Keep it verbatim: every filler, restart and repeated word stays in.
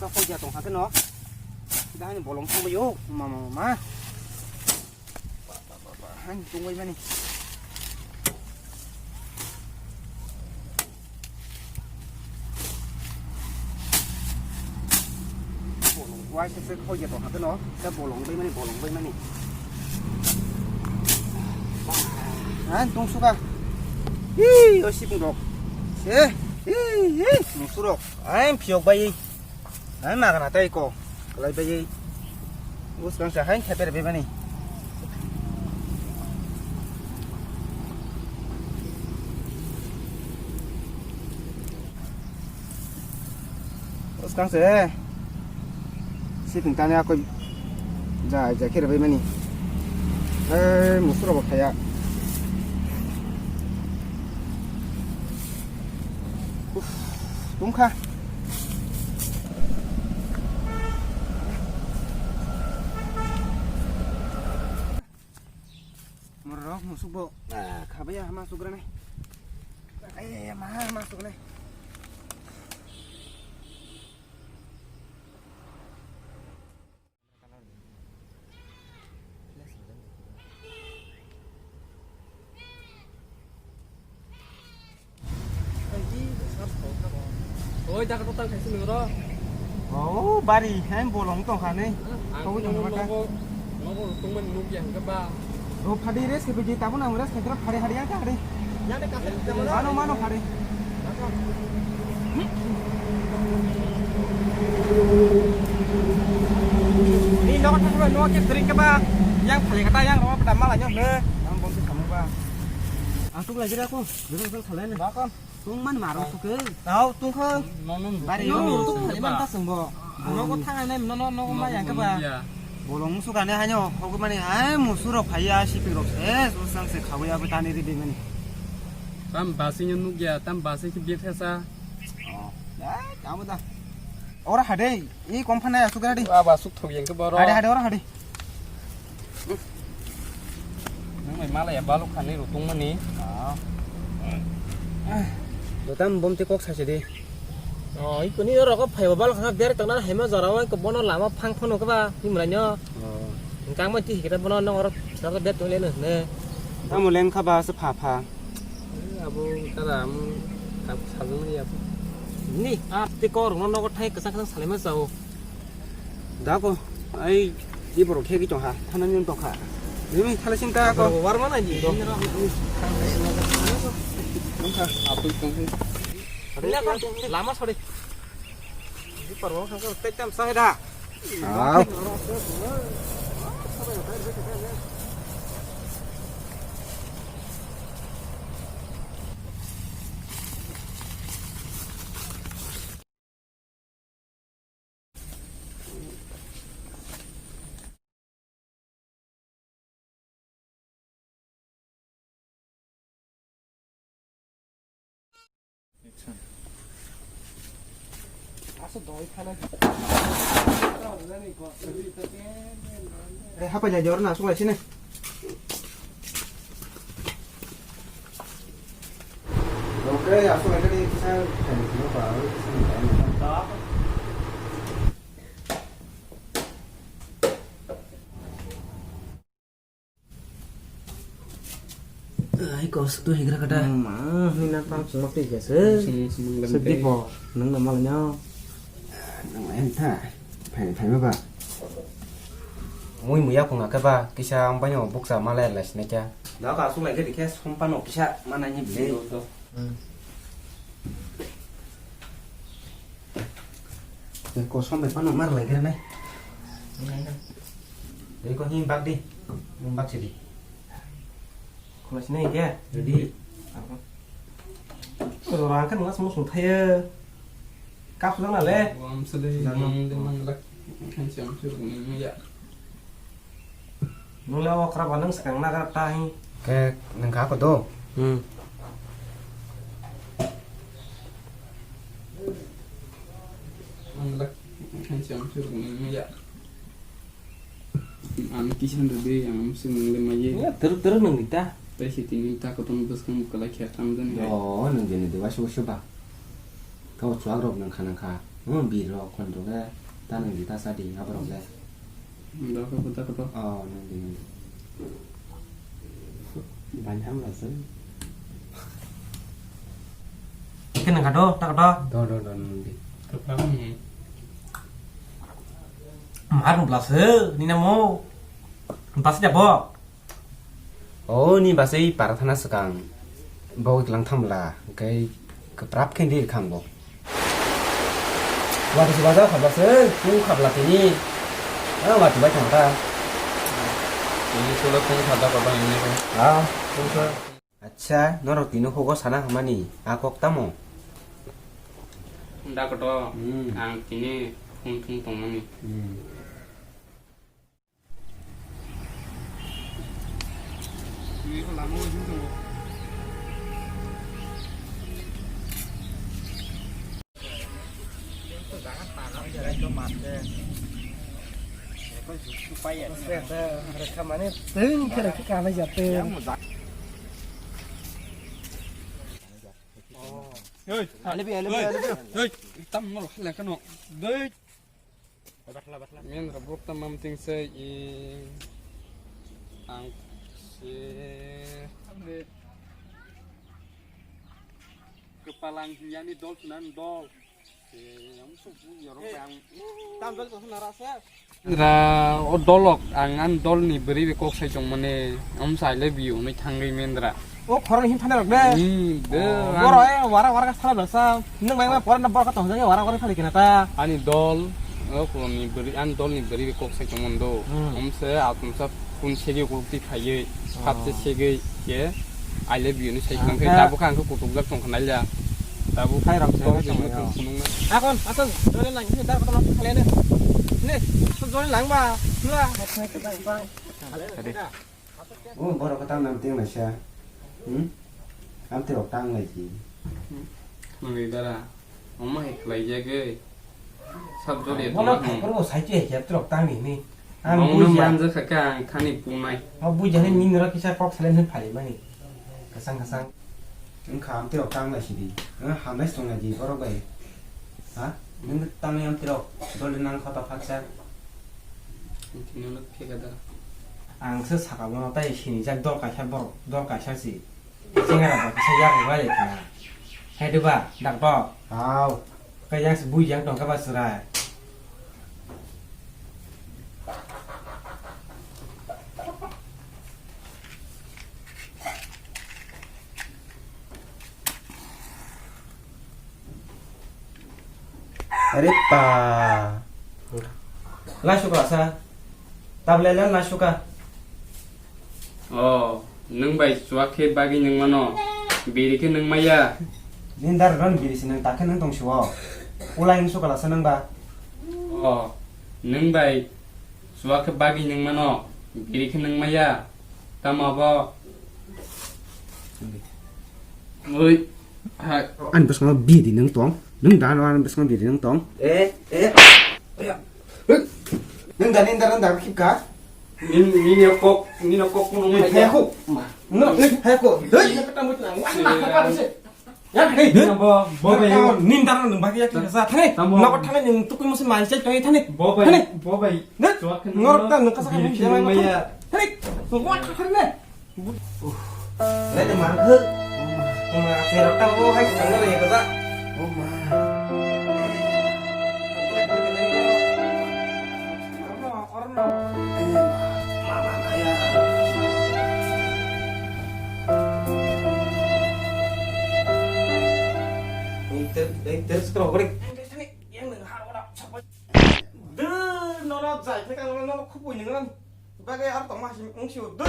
Kok ya tong hakhe no. Dahani bolong thangbayo. Ma, ma, ma, ma. Ba, ba, ba, ba. Hani tongbai mani. Bolong wai se se khoi ya tong hakhe no. Sa bolong bai mani, bolong bai mani. Han tong suka. Hi, o sipung rok. Se. Hi, hi, musurok. Ai, phiok bai. Ai, magana tei ko. Kalai bai. Bus bang sa hai, kheper be bani. Bus kang se. Sipung tani ako. Ja, ja, khere bai mani. Eh, musuro bo khaya. Uf, tungkha. Morok musuk bo, ah, khabaya hama sugrane. Ai, ma, hama sugrane. Oi, dakha total khaisi nung ro. Oh, bari, hai bolong tong kha nei. Ang kau nung tong kha. Nogo, nogo tongmani nukya hwnkhe ba. Oh, phadi rest khe bidi, tabuk nang rest khe phadi phadi yang kha phadi. Yang de kasa jama. Mano, mano phadi. Ni nogo thangba, nogo khe drink khe ba. Yang phale kata yang ro pada mala nyo ne. Ang bom se khamu ba. Ang tuk lagi aku, drink khe phale ne. Bakam. Tungman marung suke. Tau tungkha. Bari no, no, no, no, no, no, no, no, no, no, no, no, no, ma yang khe ba. Bolong musuk ane hanyo, hogmani ai musuk rok phaiya, sipik rok se, susang se khawi abo tani ri de mani. Tam basi nyo nukya, tam basi khe bethesa. Oh, ya, kamu da. Ora hade, i kompana ya sukra di. Aba suk thok yang khe boro. Hade, hade, ora hade. Nang bai malaya balok khanai rw tongmani. Ah. Dotam bomte kok sache de. Oh, ikoni oro ko phaiba balok khana ber tongna haima jora o ko bono lama phang phano keba himrai no. Oh. Engkang ma ti hikita bono nong oro sara ber tong le no ne. Tamo leng kha ba se pha pha. Abo tara am kap sajung ya. Ni, ah, te ko rong no ko thai kasa kasa salai ma sao. Dako, ai, di borok khe tong ha, thana ni tong kha. Nini thala sing ta ko. War mana ni? Tong kha. Lama sore. Di borok kha ko petam sahida. Ah. Eh, hapai lai jor na, sungai sini. Oke, aku lagi di sana. Ai, kosok tu higra kata. Ma, ni na pang sumok ti jese. Sumok sumok lem. Sedih te. Bo, nang na mal nyo. Nang lain ta. Phai, phai ma ba. Mui muya kunga ke ba, kisa ang banyo buksa malai lai sini kya. Da ka asung lai ke dikhe, sompa no kisa mana ni bile. Do, do. Hmm. Ko sompa no mar lai ke nai. Nai, nai. Dei ko him bak di. Him bak sidi. Khulai sini ke? Ready? Rang kan ngas musung thaya. Kap sudah na le? Wam sele mang de mang lak. Kan siam su ni ya. Nung le okra ba nung sekang na kar ta hi. Ke nung ka ko do? Hmm. Mang lak. Kan siam su ni ya. Ang kisan rwdi, ang swngmung le maiye. Ya, teruk teruk nang di ta. Tai si tini ta kotom bwskang kwlai khe tam jani hai. Oh, nang jani de wasu wasu ba. Kau chuak rok nang kha nang kha. Hmm, bir rok khon rok le ta nang di ta sa di abo rok le. Nda ko ta ko to. Oh, nang di, nang di. Ban ham la se. Ikan nang kado, tak kado. Do, do, do, nang di. Kepala ni. Mar nubla se, ni namo. Bas dia bo. O ni basai para thana swkang bo tlang thambla, hwnkhe kwprap khe dir khang bo. Wati se bajar khabla se, tu khabla tini. Ah, wati bai thang ta. Ini sulo tini khada khada ini ko. Ah, tu se. Acha, norok tini hugo sana hamani, a kok tamo? Dakoto, Hmm. Ang tini phung thung tongmani. Hmm. Hey, hey, hey, tam nol halakano. Dei. Min rok buk tamam ting se i ang se kwpalang hiyani dol sunan dol. Tam dol to sunara se. Ra o dolok ang an dol ni bwrwi bai kok sai tong mane. Om sai le biyo ni thangwi mendra. O khorang hin thana rok de. Hmm, de, Oh, ang boro e wara wara ka sala basa. Nung mai ma pora na boro ka tong jage wara wara thali kena ta. Ani dol, o ko ni beri, ani dol ni beri kok sai tong mondo. Hmm. Om se atum sa kun segi ko ti phaiye, Oh. Phat se segi ye. I love you ni sai Ah, kang ka- tabu kang ko kutuk jak tong khanai ya. Tabu Hai ram se tabu ram se se tong ya. Kunung na. Akon, asal, jole lang, ini dar kata langsung kalian ni. Ni, asal jole lang ba, nula. Tadi. Oh, borok khe tang nam teng naisa. Hmm? Amtwi rok tang lai di. Nangni dara, omo hai khlai jagwi. Sab joli Bono tongma thai hwn. Koro sai twi hai khe amtwi rok tang ni ni. Ang Mauno buji ya. Manja kha khe ang thani punai. O buji ya ni nini rok kisa kok salen sen phari mani. Kasang kasang. Wngkha amtwi rok tang lai sidi. Wng hamnai se tong lai di borok bai. Ha? Nwng tangwi amtwi rok dol nang khota phaksa. Tini ulo phika da. Ang se saka bono tai sinijak dol kaisa borok, dol kaisa si. Chengara ba kisa yak bai lai kha. Hai de ba, doctor. Hao. Kaya se bui yang tong ka ba chwrai. Are pa. Laisuka sa. Tablet la laisuka. Oh, nwng bai chuak khe bagwi nwng mano. Biri khe nwng maya. Nindar ron biri se nwng takhe nwng tong siwo. Ulai nwng sukala sa nwng ba. Oh, nwng bai chuak khe bagwi nwng mano. Biri khe nwng maya. Tamo abo. Oi. Hai. Ani bwskango biri nwng tong. Nwng da ano ani bwskango biri nwng tong. Eh, eh. Nwng da nindar nwng da khipka. Nin, nini kok, nini kok kuno mai. Hai ko. No, hai ko. Hei, kata mutna. Wah, apa sih? Ya, hei. Nini bo, bo bai. Nindar nwng bagi ya kisa. Thani. Tamo. Nokot thani nwng tukui musi mai sai tong thani. Bo bai. Thani. Bo bai. Ngorok ta nwng kasa kami. Thani. Ngorok ta thani. Lai de mangkhe. Ma, serok ta bo hai tang le ko ta. Oh ma. Dwr, norok jai khe kang norok khupui nang. Bagwi aro tongma hasim wng sio. Dwr.